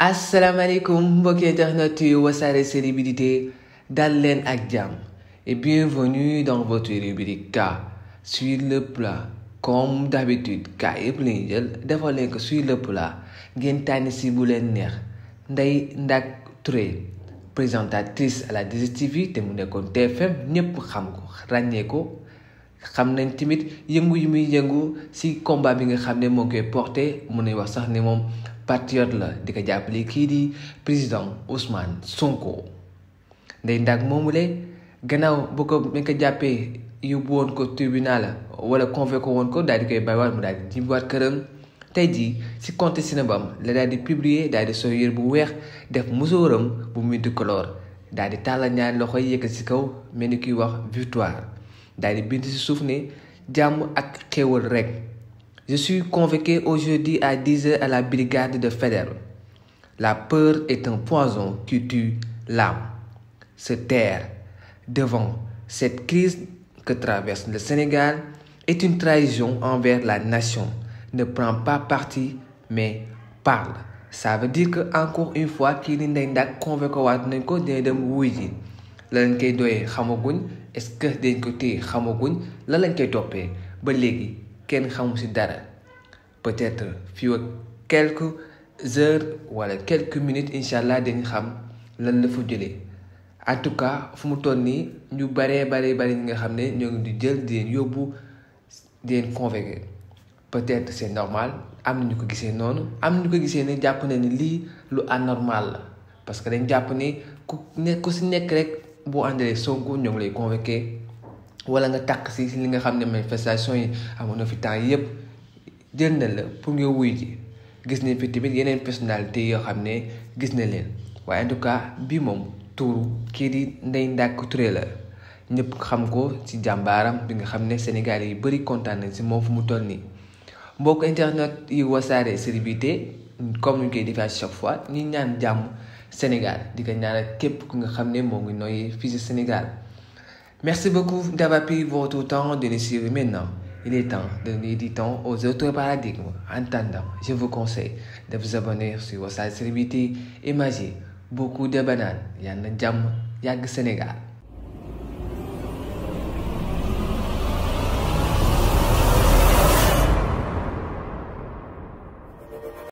Assalamualaikum mbokki internet yu Wassare Célébrité dal leen ak jàmm et bienvenue dans votre rubrique K sur le plat. Comme d'habitude K yëpp la ñuy jël defal leen ko sur le plat ngeen tànn si bu leen neex. Ndeye Ndack Touré présentatrice à la 2STV te mu nekkoon TFM ñëpp xam ko ràññee ko xam nañ tamit yëngu yu muy yëngu si combat bi nga xam ne moo koy porté mun nañ wax sax ne moom patriote la di ko jàppale kii di président Ousmane Sonko. Ndeye Ndack moomule gannaaw bu ko mi ko jàppee yóbbu woon ko tribunal wala convoqué woon ko daal di koy bàyyiwaat mu daal di ñibbiwaat këram tey jii si compte Snapam la daal di publier daal di sol yére bu weex def musóoram bu multicolore daal di tàllal ñaari loxo yi yëkkat si kaw mel ni kuy wax victoire daal di bind si suuf ne jàmm ak xéewal rek. Je suis convoqué aujourd'hui à 10h à la brigade de Faidherbe. La peur est un poison qui tue l'âme. Se taire devant cette crise que traverse le Sénégal est une trahison envers la nation. Ne prends pas parti, mais parle. Ça veut dire que encore une fois kii di Ndeye Ndack convoqué waat nañ ko dina dem wuy ji la lañ koy doyee xamaguñ est-ce que dañ ko téye xamaguñ la lañ koy toppee ba léegi kenn xamu si dara. Peut-être fii ak quelques heures wala quelques minutes incha allah dañ xam lan la fa jëlee en tout cas fu mu toll nii ñu bari ñi nga xam ne ñoo ngi di jël di leen yóbbu di leen convoqué. Peut-être c'est normal am na ñu ko gisee noonu am na ñu ko gisee ne jàpp na ni lii lu anormal la parce que dañ jàpp ni ku si nekk rek boo àndalee Sonko ñoo ngi lay convoqué wala nga takk si li nga xam ne manifestation yi amoon na fi temps yëpp jël na la pour nga wuy ji gis nañ fi tamit yeneen personnalité yoo xam ne gis na leen waaye en tout cas bii moom tuuru kii di Ndeye Ndack Touré la ñëpp xam ko ci jàmbaaram bi nga xam ne Sénégal yi bëri kontaan nañ si moom fu mu toll nii. Mbokk internet yi Wassare Célébrité comme ñu koy defee à chaque fois ñu ñaan jàmm Sénégal di ko ñaanal képp ku nga xam ne moo ngi noyyi fii ci Sénégal. Merci beaucoup d'avoir pris votre temps de nous suivre maintenant. Il est temps de donner du temps aux autres paradigmes. En attendant, je vous conseille de vous abonner sur Wassare Célébrité et mangez beaucoup de bananes. Yal na jàmm yàgg Sénégal.